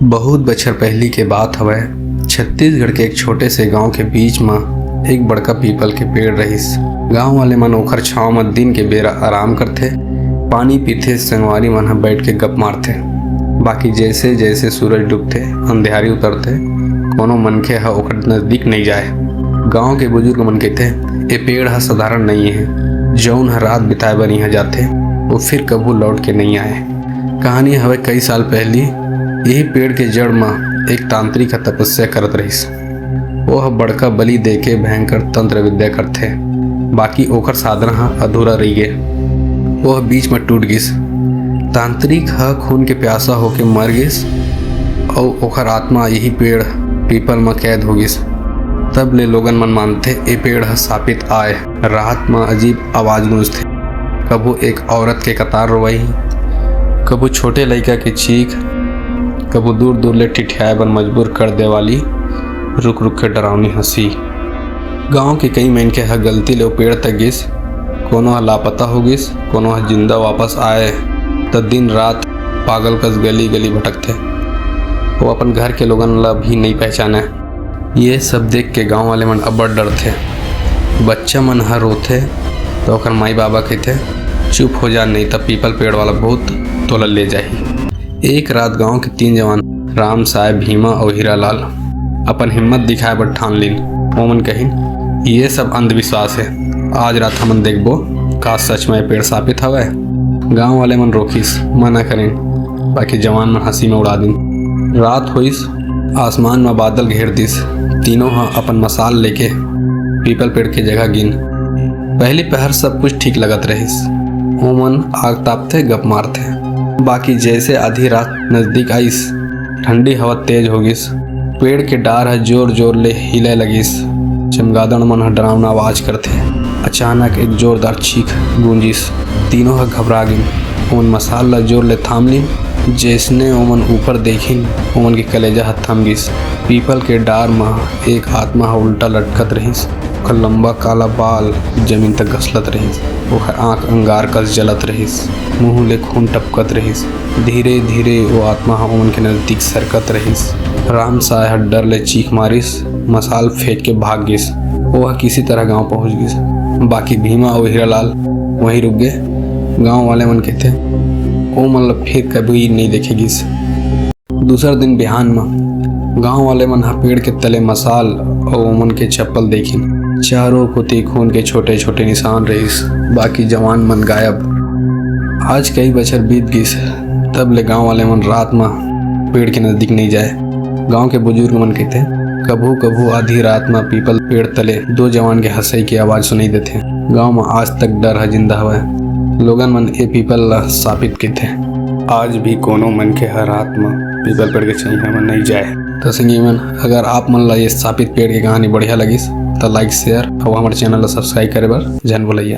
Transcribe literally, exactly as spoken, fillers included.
बहुत बछर पहिली के बात हवय। छत्तीसगढ़ के एक छोटे से गांव के बीच म एक बड़का पीपल के पेड़ रहिस। गांव वाले मन ओखर छांव म दिन के बेरा आराम करथे, पानी पीथे, संगवारी मन ह बैठ के गप मारथे। बाकी जैसे जैसे सूरज डूबथे, अंधियारी उतरथे, कोनो मनखे ह ओखर नजदीक नइ जाय। गांव के बुजुर्ग मन कहिथे, "ए पेड़ ह साधारण नइ हे, जउन ह रात बिताए बर इहां जाथे, वो फिर कभू लौट के नइ आय।" कहानी हवय कई साल पहिली। यही पेड़ के जड़ म एक तांत्रिक ह तपस्या करत रहिस। वो ह बड़का बलि देके भयंकर तंत्र विद्या करथे, बाकी ओखर साधना ह अधूरा रहिगे। वो ह बीच म टूट गिस। तांत्रिक ह खून के प्यासा होके मर गिस, अउ ओखर आत्मा यही पेड़ पीपल म कैद हो गिस। तब ले लोगन मन मानथे, ए पेड़ ह सापित आय। रात म अजीब आवाज गूंजथे, कभू एक औरत के कतार रोवई, कभू छोटे लइका के चीख, कभू दूर दूर ले ठिठियाए बर मजबूर कर दे वाली रुक रुक के डरावनी हंसी। गांव के कई मनखे ह गलती ले ओ पेड़ तक गिस, कोनो ह लापता हो गिस, कोनो ह जिंदा वापस आए, त दिन रात पागल कस गली गली भटकथे। वो अपन घर के लोगन ला भी नइ पहचाने। ये सब देख के गांव वाले मन अब्बड़ डरथे। बच्चा मन ह रोथे, त ओकर माई बाबा कहिथे, "चुप हो जा, नइ त पीपल पेड़ वाला भूत तोला ले जाही।" एक रात गांव के तीन जवान, राम साय, भीमा अउ हीरालाल, अपन हिम्मत दिखाए बर ठान लीन। ओमन कहिन, "ये सब अंधविश्वास हे, आज रात हमन देखबो का सच में पेड़ सापित हवय।" गांव वाले मन रोकिस, मना करिन, बाकी जवान मन हंसी में उड़ा दिन। रात होइस, आसमान म बादल घेर दिस। तीनों ह अपन मसाल लेके पीपल पेड़ के जगह गिन। पहली पहर सब कुछ ठीक लगत रहिस। ओमन आग तापथे, गप मारथे। बाकी जैसे आधी रात नजदीक आइस, ठंडी हवा तेज हो गिस। पेड़ के डार ह जोर जोर ले हिलय लगिस। चमगादड़ मन ह डरावना आवाज करथे। अचानक एक जोरदार चीख गूंजिस। तीनों ह घबरा गिन। ओमन मसाल ला जोर ले थाम लिन। जैसने ओमन ऊपर देखिन, ओमन के कलेजा ह थम गिस। पीपल के डार म एक आत्मा ह उल्टा लटकत रहिस। ओखर लंबा काला बाल जमीन तक घसलत रहिस। ओखर आंख अंगार कस जलत रहिस। मुंह ले खून टपकत रहिस। धीरे-धीरे वो आत्मा ह ओमन के नजदीक सरकत रहिस। राम साय ह डर ले चीख मारिस, मसाल फेंक के भाग गिस। वो ह किसी तरह गांव पहुंच गिस। बाकी भीमा अउ हीरालाल वहीं रुक गे। गांव वाले मन कहिथे, "ओमन ला फिर कभी नइ देखे गिस।" दूसर दिन बिहान म गांव वाले मन ह पेड़ के तले मसाल अउ ओमन के चप्पल देखिन। चारों कोती खून के छोटे-छोटे निशान रहिस, बाकी जवान मन गायब। आज कई बछर बीत गिस, तब ले गांव वाले मन रात म पेड़ के नजदीक नइ जाय। गांव के बुजुर्ग मन कहिथे, "कभू-कभू आधी रात म पीपल पेड़ तले दो जवान के हंसई के आवाज सुनाई देथे।" गांव म आज तक डर ह जिंदा हवय। लोगन मन ए पीपल ला सापित कहिथे। आज भी कोनो मनखे ह रात म पीपल पेड़ के छइहां म नइ जाय। त संगी मन, अगर आप मन ला ये सापित पेड़ के कहानी बढ़िया लगिस, त like, share अउ हमर channel ला subscribe करे बर झन भुलैया।